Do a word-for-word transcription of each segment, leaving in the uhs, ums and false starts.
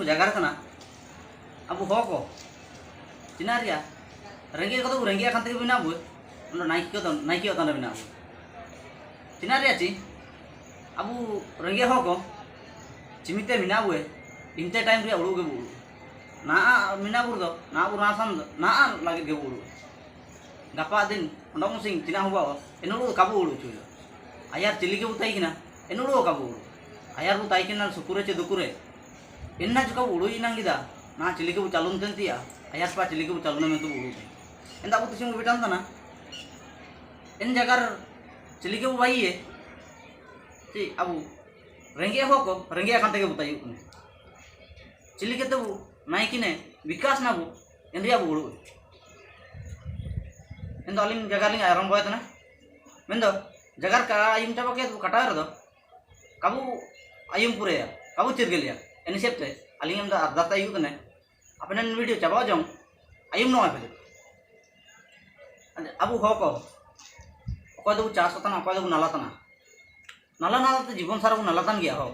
ᱡᱟᱭᱜᱟ ᱨᱮ ᱠᱟᱱᱟ᱾ ᱟᱵᱚ ᱦᱚᱲ ᱠᱚ ᱛᱤᱱᱟᱹᱜ ᱨᱮᱭᱟᱜ ᱨᱮᱸᱜᱮᱡ ᱠᱚᱫᱚ ᱵᱚ ᱨᱮᱸᱜᱮᱡ ᱟᱠᱟᱱ ᱛᱮᱜᱮ ᱵᱮᱱᱟᱣ ᱵᱚ, ᱚᱸᱰᱮ ᱱᱟᱭᱠᱮ ᱠᱚᱫᱚ, ᱱᱟᱭᱠᱮ ᱟᱛᱟᱝ ᱨᱮ ᱵᱮᱱᱟᱣ ᱵᱚ᱾ ᱛᱤᱱᱟᱹᱜ ᱨᱮᱭᱟᱜ ᱪᱮ ᱟᱵᱚ ᱨᱮᱸᱜᱮᱡ ᱦᱚᱲ ᱠᱚ ᱪᱤᱢᱤᱛᱮ ᱢᱮᱱᱟᱜ ᱵᱚ, ᱤᱱᱛᱮ ᱴᱟᱭᱤᱢ ᱨᱮᱭᱟᱜ ᱩᱲᱩᱜ ᱜᱮᱵᱚ ᱩᱲᱩᱜ᱾ ᱱᱟᱦᱟᱜ ᱢᱮᱱᱟᱜ ᱵᱚ ᱨᱮᱫᱚ, ᱱᱟᱦᱟᱜ ᱵᱚ ᱨᱟᱱ ᱥᱟᱱ ᱫᱚ, ᱱᱟᱦᱟᱜ ᱞᱟᱹᱜᱤᱫ ᱜᱮᱵᱚ ᱩᱲᱩᱜ᱾ ᱜᱟᱯᱟ ᱫᱤᱱ ᱚᱸᱰᱚᱝ ᱥᱤᱝ ᱛᱤᱱᱟᱹᱜ ᱦᱚᱸ ᱵᱟᱵᱚ, ᱮᱱ ᱦᱤᱞᱳᱜ ᱫᱚ ᱠᱟᱵᱚ ᱩᱲᱩᱜ ᱦᱚᱪᱚᱭᱟ᱾ ᱟᱭᱟᱨ ᱪᱤᱞᱤ ᱜᱮᱵᱚ ᱛᱟᱦᱮᱸ ᱠᱟᱱᱟ, ᱮᱱ ᱦᱤᱞᱳᱜ ᱫᱚ ᱠᱟᱵᱚ ᱩᱲᱩᱜ᱾ ᱟᱭᱟᱨ ᱵᱚ ᱛᱟᱦᱮᱸ ᱠᱟᱱᱟ ᱥᱩᱠᱩ ᱨᱮ ᱪᱮ ᱫᱩᱠᱩ ᱨᱮ, ᱮᱱ ᱱᱟ ᱪᱩᱠᱟ ᱵᱚ ᱩᱲᱩᱜ ᱮᱱᱟᱝ ᱜᱤᱫᱟ, ᱱᱟ ᱪᱤᱞᱤ ᱜᱮᱵᱚ ᱪᱟᱞᱩᱱ ᱛᱮᱱ ᱛᱤᱭᱟ, ᱟᱭᱟᱨ ᱯᱟ ᱪᱤᱞᱤ ᱜᱮᱵᱚ ᱪᱟᱞᱩᱱᱟ ᱢᱮᱱᱛᱮ ᱵᱚ ᱩᱲᱩᱜ ᱛᱮ᱾ ᱮᱱ ᱫᱚ ᱟᱵᱚ ᱛᱤᱥ ᱦᱚᱸ ᱵᱚ ᱵᱤᱴᱟᱱ ᱛᱟᱱᱟ, ᱮᱱ ᱡᱟᱭᱜᱟ ᱨᱮ ᱪᱤᱞᱤ ᱜᱮᱵᱚ ᱵᱟᱭᱤᱭᱮ, ᱪᱮ ᱟᱵᱚ ᱨᱮᱸᱜᱮᱡ ᱦᱚᱲ ᱠᱚ, ᱨᱮᱸᱜᱮᱡ ᱟᱠᱟᱱ ᱛᱮᱜᱮ ᱵᱚ ᱛᱟᱭᱚᱜ ᱠᱟᱱᱟ᱾ ᱪᱤᱞᱤ ᱠᱟᱛᱮ ᱵᱚ ᱱᱟᱭᱠᱤᱱᱮ ᱵᱤᱠᱟᱥ ᱱᱟᱵᱚ, ᱮᱱ ᱨᱮᱭᱟᱜ ᱵᱚ ᱩᱲᱩᱜ᱾ ᱮᱱ ᱫᱚ ᱟᱹᱞᱤᱧ ᱡᱟᱭᱜᱟ ᱨᱮᱞᱤᱧ ᱟᱨᱟᱢᱵᱚᱭ ᱛᱟᱦᱮᱱᱟ᱾ ᱢᱮᱱᱫᱚ ᱡᱟᱭᱜᱟ ᱨᱮ ᱠᱟ-, ᱟᱭᱩᱢ ᱪᱟᱵᱟ ᱠᱮᱫ ᱵᱚ ᱠᱟᱴᱟᱣ ᱨᱮᱫᱚ, ᱠᱟᱵᱚ ᱟᱭᱩᱢ ᱯᱩᱨᱟᱹᱭᱟ, ᱠᱟᱵᱚ ᱪᱤᱨᱜᱟᱹᱞᱮᱭᱟ᱾ ᱮᱱ ᱦᱤᱥᱟᱹᱵ ᱛᱮ ᱟᱹᱞᱤᱧ ᱮᱢ ᱫᱚ ᱟᱨᱫᱟᱥ ᱟᱭᱩ ᱠᱟᱱᱟ, ᱟᱯᱮ ᱱᱮᱱ video ᱪᱟᱵᱟᱣ ᱡᱚᱝ ᱟᱭᱩᱢ ᱱᱚᱜᱼᱚᱭ ᱯᱮ᱾ ᱟᱵᱚ ᱦᱚᱲ ᱠᱚ, ᱚᱠᱚᱭ ᱫᱚᱵᱚ ᱪᱟᱥ ᱛᱟᱦᱮᱱᱟ, ᱚᱠᱚᱭ ᱫᱚᱵᱚ ᱱᱟᱞᱟ ᱛᱟᱦᱮᱱᱟ᱾ ᱱᱟᱞᱟ ᱱᱟᱞᱟ ᱛᱮ ᱡᱤᱵᱚᱱ ᱥᱟᱨᱟ ᱵᱚ ᱱᱟᱞᱟ ᱛᱟᱦᱮᱱ ᱜᱮᱭᱟ ᱦᱚᱲ᱾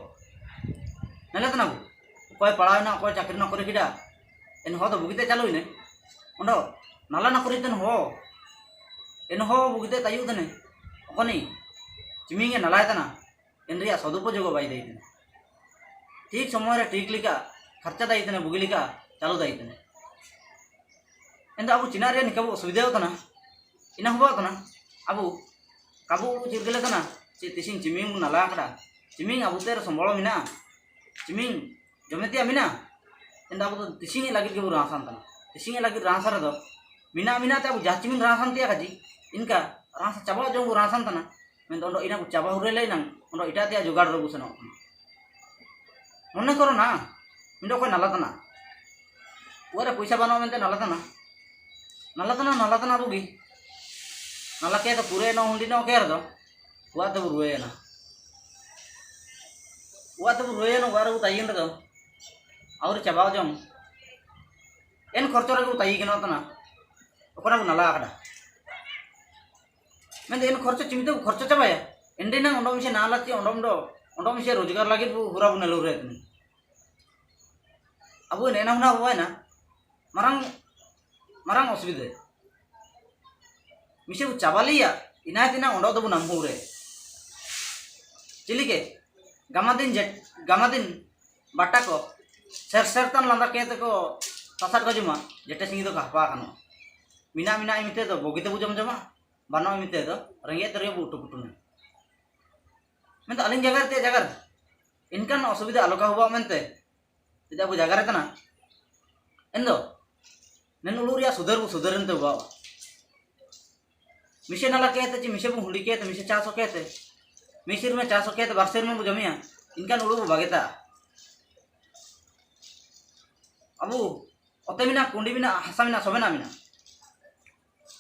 ᱱᱟᱞᱟ ᱛᱟᱦᱮᱱᱟ ᱵᱚ᱾ ᱚᱠᱚᱭ ᱯᱟᱲᱦᱟᱣ ᱮᱱᱟ, ᱚᱠᱚᱭ ᱪᱟᱹᱠᱨᱤ ᱱᱚᱠᱨᱤ ᱠᱮᱫᱟ, ᱮᱱᱦᱚᱸ ᱫᱚ ᱵᱩᱜᱤᱛᱮ ᱪᱟᱹᱞᱩᱭᱮᱱᱟ᱾ ᱚᱸᱰᱮ ᱱᱟᱞᱟ ᱱᱚᱠᱨᱤ ᱛᱮᱱ ᱦᱚᱲ, ᱮᱱᱦᱚᱸ ᱵᱩᱜᱤᱛᱮ ᱛᱟᱭᱩ ᱛᱟᱦᱮᱱᱟ᱾ ᱚᱠᱚᱭ ᱱᱤ ᱪᱤᱢᱤᱝ ᱮ ᱱᱟᱞᱟᱭ ᱛᱟᱦᱮᱱᱟ, ᱮᱱ ᱨᱮᱭᱟᱜ ᱥᱚᱫᱩᱯᱚᱡᱳᱜᱽ ᱵᱟᱭ ᱤᱫᱤᱭ ᱛᱟᱦᱮᱱᱟ᱾ ᱴᱷᱤᱠ ᱥᱚᱢᱚᱭ ᱨᱮ ᱴᱷᱤᱠ ᱞᱮᱠᱟ ᱠᱷᱟᱨᱪᱟ ᱫᱟᱭ ᱛᱟᱦᱮᱱᱟ, ᱵᱩᱜᱤ ᱞᱮᱠᱟ ᱪᱟᱹᱞᱩ ᱫᱟᱭ ᱛᱟᱦᱮᱱᱟ᱾ ᱮᱱᱫᱚ ᱟᱵᱚ ᱪᱤᱱᱟ ᱨᱮᱭᱟᱜ ᱱᱤᱠᱟᱹ ᱵᱚ ᱚᱥᱩᱵᱤᱫᱷᱟ ᱠᱟᱱᱟ, ᱤᱱᱟᱹ ᱦᱚᱸ ᱵᱟᱝ ᱠᱟᱱᱟ᱾ ᱟᱵᱚ ᱠᱟᱵᱚ ᱪᱮᱫ ᱜᱮᱞᱮ ᱠᱟᱱᱟ, ᱪᱮᱫ ᱛᱤᱥᱤᱧ ᱪᱤᱢᱤᱝ ᱵᱚ ᱱᱟᱞᱟ ᱟᱠᱟᱫᱟ, ᱪᱤᱢᱤᱝ ᱟᱵᱚ ᱛᱮ ᱨᱮ ᱥᱚᱢᱵᱚᱞ ᱢᱮᱱᱟᱜᱼᱟ, ᱪᱤᱢᱤᱝ ᱡᱚᱢᱮ ᱛᱮᱭᱟᱜ ᱢᱮᱱᱟᱜᱼᱟ᱾ ᱮᱱᱫᱚ ᱟᱵᱚ ᱫᱚ ᱛᱤᱥᱤᱝ ᱞᱟᱹᱜᱤᱫ ᱜᱮᱵᱚ ᱨᱟᱱᱥᱟᱱ ᱠᱟᱱᱟ᱾ ᱛᱤᱥᱤᱝ ᱞᱟᱹᱜᱤᱫ ᱨᱟᱱᱥᱟᱱ ᱨᱮᱫᱚ ᱢᱮᱱᱟᱜ, ᱢᱮᱱᱟᱜ ᱛᱮ ᱟᱵᱚ ᱡᱟᱦᱟᱸ ᱪᱤᱢᱤᱝ ᱨᱟᱱᱥᱟᱱ ᱛᱮᱭᱟᱜ ᱠᱟᱡᱤ, ᱤᱱᱠᱟ ᱨᱟᱱᱥᱟᱱ ᱪᱟᱵᱟ ᱡᱚᱝ ᱵᱚ ᱨᱟᱱᱥᱟᱱ ᱠᱟᱱᱟ᱾ ᱢᱮᱱᱫᱚ ᱚᱸᱰᱮ ᱤᱱᱟᱹ ᱠᱚ ᱪᱟᱵᱟ ᱦᱩᱨᱟᱹ ᱞᱟᱹᱭ ᱱᱟᱝ, ᱚᱸᱰᱮ ᱮᱴᱟᱜ ᱛᱮᱭᱟᱜ ᱡᱚᱜᱟᱲ ᱨᱮᱵᱚ ᱥᱮᱱᱚᱜ ᱠᱟᱱᱟ᱾ ᱢᱚᱱᱮ ᱠᱚᱨᱚ ᱱᱟ, ᱢᱤᱫ ᱚᱠᱚᱭ ᱱᱟᱞᱟ ᱛᱟᱱᱟ᱾ ᱚᱲᱟᱜ ᱨᱮ ᱯᱚᱭᱥᱟ ᱵᱟᱹᱱᱩᱜᱼᱟ ᱢᱮᱱᱛᱮ ᱱᱟᱞᱟ ᱛᱟᱱᱟ᱾ ᱱᱟᱞᱟ ᱛᱟᱱᱟ, ᱱᱟᱞᱟ ᱛᱟᱱᱟ ᱟᱵᱚ ᱜᱮ᱾ ᱱᱟᱞᱟ ᱠᱮ ᱫᱚ ᱯᱩᱨᱟᱹᱭᱮᱱᱟ, ᱦᱩᱸᱰᱤ ᱱᱚ ᱠᱮ ᱨᱮᱫᱚ᱾ ᱚᱲᱟᱜ ᱛᱮᱵᱚ ᱨᱩᱣᱟᱹᱲᱮᱱᱟ᱾ ᱚᱲᱟᱜ ᱛᱮᱵᱚ ᱨᱩᱣᱟᱹᱲᱮᱱᱟ, ᱚᱲᱟᱜ ᱨᱮᱵᱚ ᱛᱟᱦᱮᱸᱭᱮᱱ ᱨᱮᱫᱚ᱾ ᱟᱹᱣᱨᱤ ᱪᱟᱵᱟᱣ ᱡᱚᱝ᱾ ᱮᱱ ᱠᱷᱚᱨᱪᱚ ᱨᱮᱜᱮ ᱵᱚ ᱛᱟᱦᱮᱸ ᱠᱟᱱᱟ ᱛᱟᱱᱟ᱾ ᱛᱚᱠᱷᱚᱱ ᱟᱵᱚ ᱱᱟᱞᱟ ᱟᱠᱟᱫᱟ᱾ ᱢᱮᱱᱫᱚ ᱮᱱ ᱠᱷᱚᱨᱪᱟ ᱪᱤᱱᱛᱟᱹ ᱠᱷᱚᱨᱪᱟ ᱪᱟᱵᱟᱭᱟ᱾ ᱮᱱᱰᱮ ᱱᱟᱝ ᱚᱸᱰᱚᱢ ᱥᱮ ᱱᱟᱞᱟ ᱪᱮ ᱚᱸᱰᱚᱢ ᱫᱚ, ᱚᱸᱰᱚᱢ ᱥᱮ ᱨᱳᱡᱽᱜᱟᱨ ᱞᱟᱹᱜᱤᱫ ᱵᱚ ᱦᱩᱨᱟ ᱵᱚ ᱱᱟᱞᱩ ᱨᱮ ᱛᱟᱦᱮᱸ᱾ Abu ene na huna abu ena. Marang, marang osubide. Mise bu chabaliya, inai tina ondo do bu namhu re. Chilike, gamadin jet, gamadin batako, ser ser tan landa kete ko, tasar ko juma, jete singi do kahpa kano. Mina mina imite do, bogite bu jom joma, bano imite do, renge terio bu utu putu ne. Mento aling jagar te jagar. Inkan osubide aloka huba mente. Tidak bu jagar tana. Endo. Nen ulu ria sudar bu sudar ente bawa. Mise nala kete ci, mise bu huli kete, mise chaso kete. Misir me chaso kete, barsir me bu jamia. Inkan ulu bu bageta. Abu, ote mina, kundi mina, hasa mina, sobe na mina.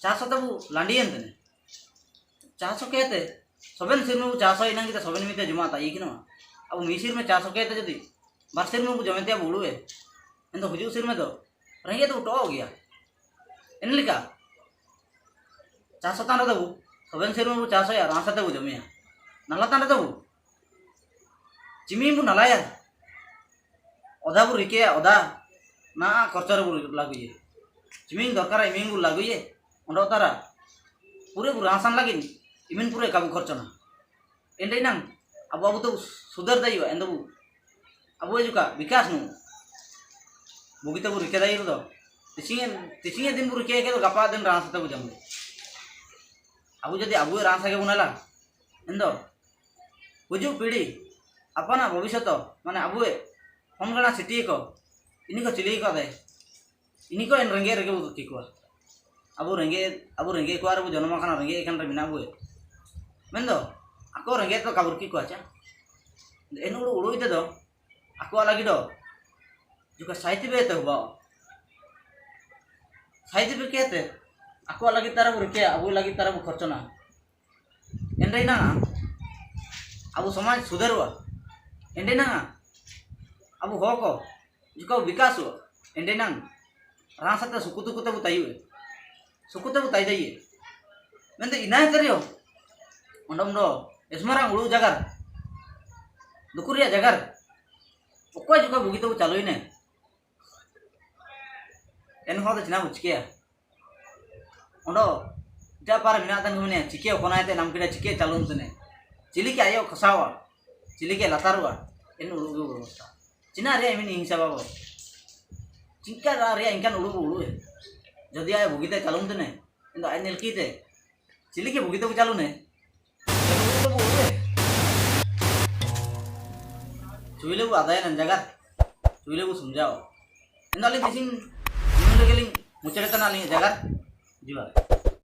Chaso te bu landi ente ne. Chaso kete. Soben sirme bu chaso inang kita soben mite juma ta ikino. Abu misir me chaso kete jadi. Barsir me bu jomete abu ulu e. Ento huju sirme do. Renge tu to gia. Enlika. Chaso tanda tu bu. Soben sirme bu chaso ya rasa te bu jomia. Nala tanda tu bu. Chimi bu nala ya. Oda bu rike, oda. Na, khorcho re bu laguye. Chiming dorkar, iming bu laguye. Ondo tara. Pure bu rasan lagin. Imin pure kabu khorcho na. Ende nang. Abu abu tu sudar dayu, ende bu. Abu ajuka, bikas nu. Bugita bu rike dayu do. Tising, tising din bu rike ke do gapa din rasan te bu jamu. Abu jadi abu rasan ke bu nala. Endo. Huju pidi. Apana bobisyoto. Mane abu e. Hon gana siti ko. Ini ko chili ko de. Ini ko en renge renge bu kikua. Abu renge, abu renge kua abu jono makana renge ikan re mina abu e. Mendo. Ako renge to kabur kikua cha. En ulu ulu ite do. Aku lagi do. Juga saiti be te huba. Saiti be kete. Aku lagi tara bu rike, abu lagi tara bu khorcho na. Ende nanga. Abu somaj sudarwa. Ende nanga. Abu hoko. Juga bikas wa. Ende nang. Rasa te sukutu kuta bu tayu. Sukuta bu tayu dai. Mende inai terio. Ondo ondo. Esmarang ulu jagar. Dukuria jagar. Okwa juga bugita bu chaloi ne. Eno hor de china bu chikea. Ondo, ita para mina tan humne, chikea kona ete nam kira chikea chalun tene. Chilike ayo kasawa. Chilike lataruwa. Eno ulu ulu ulu. China ria imin insa babo. Chingka ria inkan ulu ulu. Jodi ayo bugite chalun tene. Endo ayo nilkite. Chilike bugite ku chalune. Chuile bu adaya nan jagar. Chuile bu sumjao. Endo alin tising. Imin legeling. Muchare tan alin jagar. Jiba.